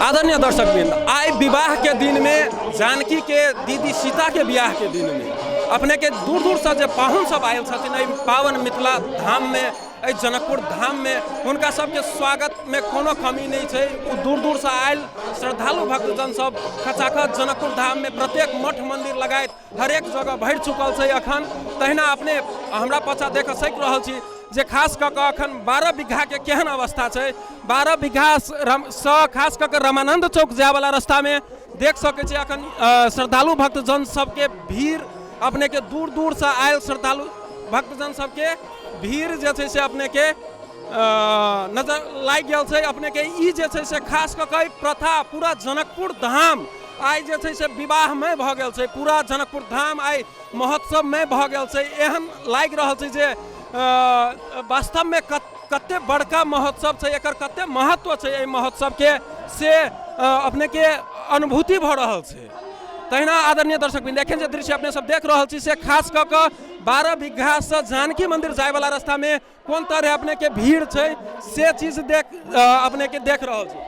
आदरणीय दर्शकवृंद, आइ विवाह के दिन में जानकी के दीदी सीता के बियाह के दिन में अपने के दूर दूर से जे पाहुन सब आयल छथिन एहि पावन मिथिला धाम में, एहि जनकपुर धाम में, हुनका सबके स्वागत में कोनो कमी नहीं छै। ओ दूर दूर से आयल श्रद्धालु भक्तजन सब खचाखच जनकपुर धाम में प्रत्येक मठ मंदिर लगायत हरेक जगह भरि चुकल छै अखन। तहिना अपने हमरा पाछा देख सकि रहल छी जे खास कऽ कऽ अखन 12 बीघाके केहन अवस्था छै। 12 बीघा सँ खास कऽ कऽ रामानन्द चौक जायवला रास्तामे देख सकै छी अखन श्रद्धालु भक्तजन सबके भीड़, अपनेके दूर दूरसँ आयल श्रद्धालु भक्तजन सबके भीड़ जे छै से अपनेके नजर लागि गेल छै। अपनेके ई जे छै से खास कऽ कऽ प्रथा पूरा जनकपुर धाम आइ जे छै से विवाहमय भऽ गेल छै, पूरा जनकपुर धाम आइ महोत्सवमय भऽ गेल छै। एहन लागि रहल छै जे वास्तवमे कते बड़का महोत्सव छै, एकर कते महत्व छै एहि महोत्सवके, से अपनेके अनुभूति भऽ रहल छै। तहिना आदरणीय दर्शक बिंद, एखन जे दृश्य अपने सब देख रहल छी से खास कऽ कऽ 12 बीघासँ जानकी मंदिर जायवला रास्तामे कोन तरह अपने के भीड़ छै से चीज देख अपने के देख रहल छी।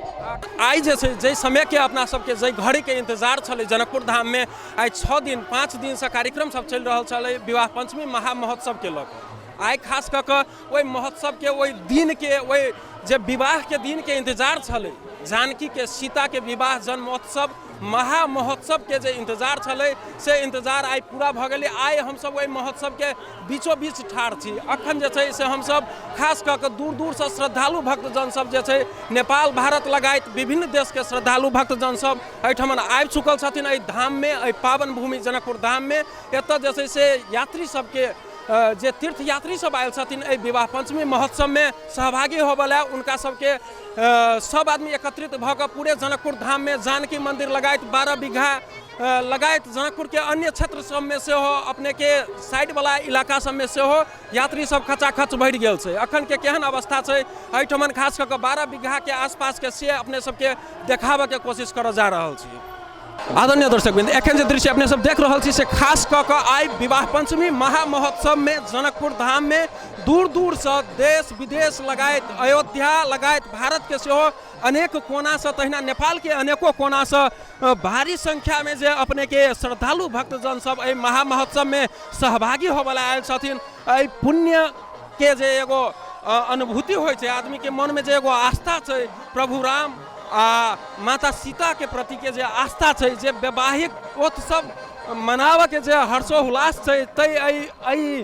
आइ जे छै जाहि समय के अपना सबके जाहि घड़ी के इंतजार छलै जनकपुर धाम में, आइ 6 दिन 5 दिन से कार्यक्रम सब चलि रहल छलै विवाह पंचमी महामहोत्सव के लऽ कऽ। आइ खास कऽ कऽ ओहि महोत्सव के ओहि दिन के ओहि जे विवाह के दिन के इंतजार छलै, जानकी के सीता के विवाह जन्मोत्सव महामहोत्सव के जे इंतजार छलै से इंतजार आइ पूरा भऽ गेलै। आइ हमसब ओहि महोत्सव के बीचो बीच ठाढ़ छी। अखन जे छै से हमसब खास कऽ कऽ दूर दूरसँ श्रद्धालु भक्तजन सब जे छै नेपाल भारत लगायत विभिन्न देशके श्रद्धालु भक्तजन सब एहिठमन आबि चुकल छथिन एहि धाममे, एहि पावन भूमि जनकपुर धाममे। एतऽ जे छै से यात्री सबके जे तीर्थ यात्री सब आयल छथिन एहि विवाह पंचमी महोत्सवमे सहभागी होबऽ लए, हुनका सबके सब आदमी एकत्रित भऽ कऽ पूरे जनकपुर धाममे जानकी मन्दिर लगायत 12 बीघा लगायत जनकपुरके अन्य क्षेत्र सबमे सेहो अपनेके साइडवला इलाका सबमे सेहो यात्री सब खचाखच भरि गेल छै। अखनके केहन अवस्था छै एहिठमन खास कऽ कऽ 12 बीघाके आसपासके से अपने सबके देखाबऽके कोशिश करऽ जा रहल छी। आदरणीय दर्शकवृंद, एखन जे दृश्य अपने सब देख रहल छी से खास कऽ कऽ आइ विवाह पंचमी महामहोत्सवमे जनकपुर धाममे दूर दूरसँ देश विदेश लगायत अयोध्या लगायत भारतके सेहो अनेक कोनासँ, तहिना नेपालके अनेको कोनासँ भारी संख्यामे जे अपनेके श्रद्धालु भक्तजन सब एहि महामहोत्सवमे सहभागी होबऽला आयल छथिन। एहि पुण्यके जे एगो अनुभूति होइ छै आदमीके मनमे, जे एगो आस्था छै प्रभु राम आ माता सीताके प्रतिके जे आस्था छै, जे वैवाहिक उत्सव मनाबऽके जे हर्षोल्लास छै, ताहि एहि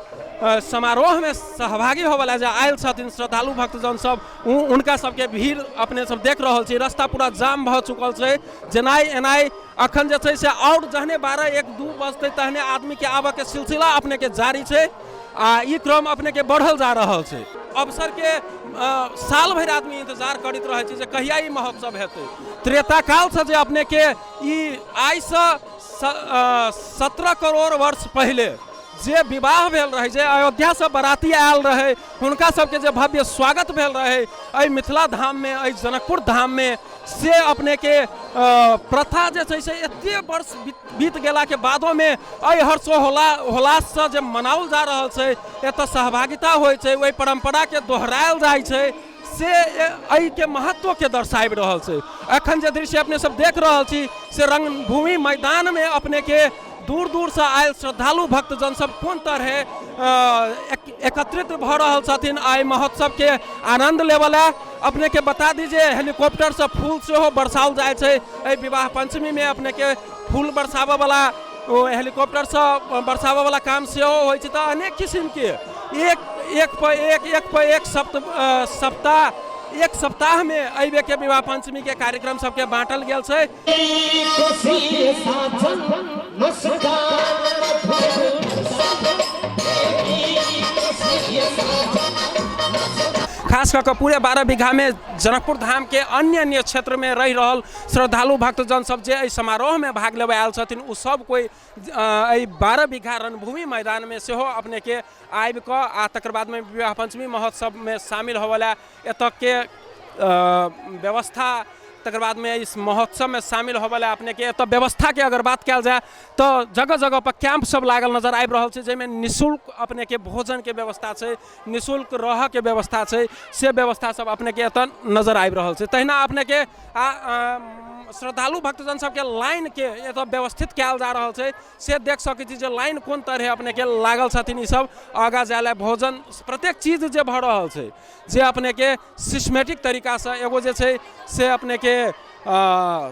समारोहमे सहभागी होबऽला जे आयल छथिन श्रद्धालु भक्तजन सब, हुनका सबके भीड़ अपने सब देख रहल छी। रास्ता पूरा जाम भऽ चुकल छै, जेनाइ एनाइ अखन जे छै से आओर जहने 12 1 2 बजतै तहने आदमीके आबऽके सिलसिला अपनेके जारी छै आ ई क्रम अपनेके बढ़ल जा रहल छै। अवसरके साल भरि आदमी इंतजार करैत रहै छै जे कहिया ई महोत्सव हेतै। त्रेता कालसँ जे अपनेके ई आइसँ 17 करोड़ वर्ष पहिले जे विवाह भेल रहै, जे अयोध्यासँ बराती आयल रहै, हुनका सबके जे भव्य स्वागत भेल रहै एहि मिथिला धाममे, एहि जनकपुर धाममे, से अपनेके प्रथा जे छै से एते वर्ष बीत गेलाके बादोमे एहि हर्षोल्लाससँ जे मनाओल जा रहल छै, एतऽ सहभागिता होइ छै, ओहि परम्पराके दोहरायल जाइ छै, से एहिके महत्वके दर्शाबि रहल छै। एखन जे दृश्य अपने सब देख रहल छी से रंगभूमि मैदानमे अपनेके दूर दूरसँ आयल श्रद्धालु भक्तजन सब कोन तरहे एकत्रित भऽ रहल छथिन एहि महोत्सवके आनन्द लेबऽ लए। अपनेके बता दी जे हेलीकॉप्टरसँ फूल सेहो बरसाओल जाइ छै। एहि विवाह पंचमीमे अपनेके फूल बरसाबऽवला ओ हेलीकॉप्टरसँ बरसाबऽवला काम सेहो होइ छै। तऽ अनेक किसिमके एक एक पर एक एक पर एक सप्ताह एक सप्ताहमे एहि बेरके विवाह पंचमीके कार्यक्रम सबके बाँटल गेल छै। खास कऽ कऽ पूरे 12 बीघामे जनकपुर धामके अन्य अन्य क्षेत्रमे रहि रहल श्रद्धालु भक्तजन सब जे एहि समारोहमे भाग लेबऽ आयल छथिन, ओ सब कोइ एहि 12 बीघा रणभूमि मैदानमे सेहो अपनेके आबि कऽ आ तकर बादमे विवाह पंचमी महोत्सवमे शामिल होबऽ लए एतऽके व्यवस्था तकर बादमे इस महोत्सवमे शामिल होबय अपनेके एतऽ व्यवस्थाके अगर बात कयल जाय तऽ जगह जगह पर कैंप सब लागल नजर आबि रहल छै, जाहिमे निःशुल्क अपनेके भोजनके व्यवस्था छै, निःशुल्क रहऽके व्यवस्था छै, से व्यवस्था सब अपनेके एतऽ नजर आबि रहल छै। तहिना अपनेके श्रद्धालु भक्तजन सबके लाइनके एतऽ व्यवस्थित कयल जा रहल छै, से देख सकै छी जे लाइन कोन तरहे अपनेके लागल छथिन। ई सब आगाँ जाय लए भोजन प्रत्येक चीज जे भऽ रहल छै जे अपनेके सिस्टमेटिक तरीकासँ एगो जे छै से अपनेके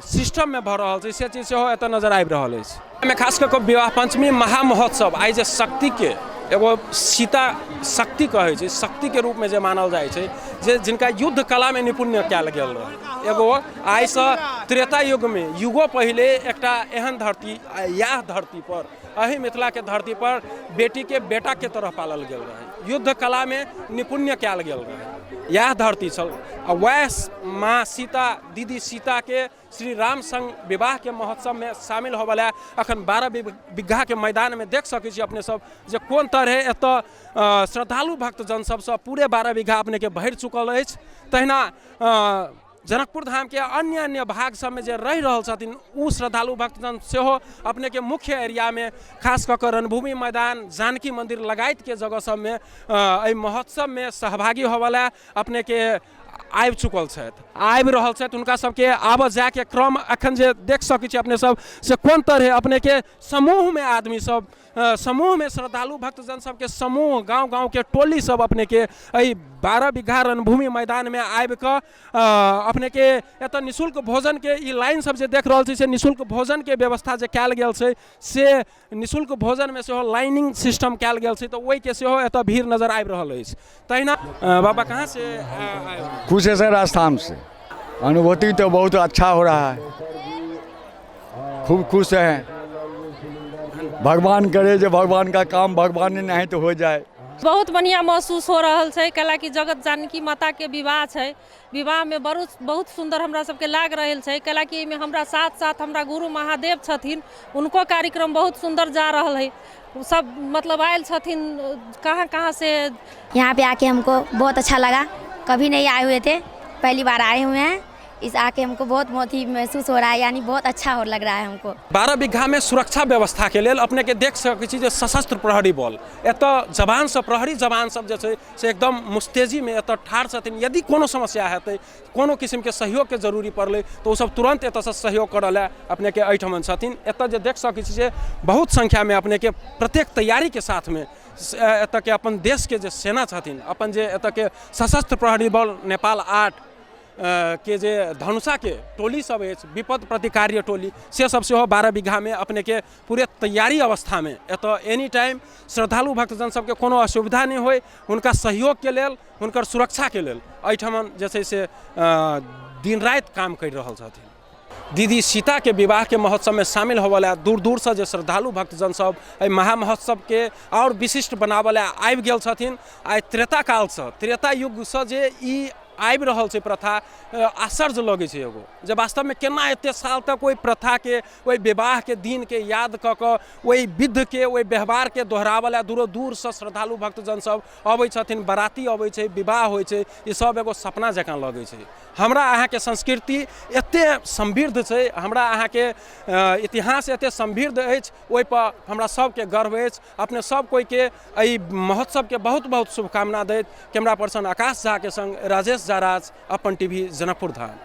सिस्टममे भऽ रहल छै, से चीज सेहो एतऽ नजर आबि रहल अछि। एहिमे खास कऽ कऽ विवाह पञ्चमी महामहोत्सव आइ जे शक्तिके एगो सीता शक्ति कहै छै, शक्तिके रूपमे जे मानल जाइ छै, जे जिनका युद्ध कलामे निपुण्य कयल गेल रहै, एगो आइसँ त्रेता युगमे युगो पहिले एकटा एहन धरती, इएह धरतीपर, एहि मिथिलाके धरतीपर बेटीके बेटाके तरह पालल गेल रहै, युद्ध कलामे निपुण्य कयल गेल रहै, इएह धरती छल। आ वएह माँ सीता, दीदी सीताके श्री राम संग विवाहके महोत्सवमे शामिल होबऽ अखन 12 बीघाके मैदानमे देख सकै छी अपने सब जे कोन तरहे एतऽ श्रद्धालु भक्तजन सबसँ पूरे 12 बीघा अपनेके भरि चुकल अछि। तहिना जनकपुर धामके अन्य अन्य भाग सबमे जे रहि रहल छथिन ओ श्रद्धालु भक्तजन सेहो अपनेके मुख्य एरियामे खास कऽ कऽ रणभूमि मैदान, जानकी मन्दिर लगायतके जगह सबमे एहि महोत्सवमे सहभागी होबऽ अपनेके आबि चुकल छथि, आबि रहल छथि। हुनका सबके आबऽ जायके क्रम एखन जे देख सकै छी अपने सब से कोन तरहे अपनेके समूहमे आदमी सब, समूहमे श्रद्धालु भक्तजन सबके समूह, गाँव गाँवके टोली सब अपनेके एहि 12 बीघा रणभूमि मैदानमे आबिकऽ अपनेके एतऽ निःशुल्क भोजनके ई लाइन सब जे देख रहल छी से निःशुल्क भोजनके व्यवस्था जे कयल गेल छै, से निःशुल्क भोजनमे सेहो लाइनिंग सिस्टम कयल गेल छै, तऽ ओहिके सेहो एतऽ भीड़ नजर आबि रहल अछि। तहिना बाबा कहाँ से आए हो? कुशेश्वर स्थान से। अनुभूति तो बहुत अच्छा हो रहा है, खूब खुश हैं। भगवान करे जो भगवान का काम भगवान ही नहीं तो हो जाए। बहुत बढ़िया महसूस हो रहल छै, कैलाकि जगत जानकी माताके विवाह छै। विवाहमे बहुत बहुत सुन्दर हमरा सबके लागि रहल छै, कैलाकि एहिमे हमरा साथ साथ हमरा गुरु महादेव छथिन, हुनको कार्यक्रम बहुत सुन्दर जा रहल है। सब मतलब आयल छथिन कहाँ कहाँ से। यहाँ पे आके हमको बहुत अच्छा लगा, कभी नहीं आए हुए थे, पहली बार आए हुए हैं। इस आके हमको बहुत बहुत ही महसूस हो रहा है, यानी बहुत अच्छा हो लग रहा है हमको। 12 बीघामे सुरक्षा व्यवस्थाके लेल अपनेके देख सकै छी जे सशस्त्र प्रहरी बल एतऽ जवान सब, प्रहरी जवान सब जे छै से एकदम मुस्तैदीमे एतऽ ठाढ़ छथिन। यदि कोनो समस्या हेतै, कोनो किसिमके सहयोगके जरूरी पड़लै तऽ ओसब तुरन्त एतऽसँ सहयोग करऽ लए अपनेके एहिठमन छथिन। एतऽ जे देख सकै छी जे बहुत संख्यामे अपनेके प्रत्येक तैयारीके साथमे एतऽके अपन देशके जे सेना छथिन, अपन जे एतऽके सशस्त्र प्रहरी बल नेपाल 8 के जे धनुषाके टोली सब अछि, विपद प्रतिकार्य टोली, से सब सेहो 12 बीघामे अपनेके पूरे तैयारी अवस्थामे एतऽ एनी टाइम श्रद्धालु भक्तजन सबके कोनो असुविधा नहि होइ, हुनका सहयोगके लेल, हुनकर सुरक्षाके लेल एहिठमन जे छै से दिन राति काम करि रहल छथिन। दीदी सीताके विवाहके महोत्सवमे शामिल होबऽ लए दूर दूरसँ जे श्रद्धालु भक्तजन सब एहि महामहोत्सवके आओर विशिष्ट बनाबऽ लए आबि गेल छथिन। आइ त्रेता कालसँ, त्रेता युगसँ जे ई आबि रहल छै प्रथा, आश्चर्य लगै छै एगो जे वास्तवमे केना एते साल तक ओहि प्रथाके, ओहि विवाहके दिनके याद कऽ कऽ ओहि विधके, ओहि व्यवहारके दोहराबऽ लए दूरो दूरसँ श्रद्धालु भक्तजन सब अबै छथिन, बराती अबै छै, विवाह होइ छै, ई सब एगो सपना जकाँ लगै छै। हमरा अहाँके संस्कृति एते समृद्ध छै, हमरा अहाँके इतिहास एते समृद्ध अछि, ओहिपर हमरा सबके गर्व अछि। अपने सब कोइके एहि महोत्सवके बहुत बहुत शुभकामना दैत कैमरा पर्सन आकाश झाके संग राजेश झा राज, अपन टीवी, जनकपुर धाम।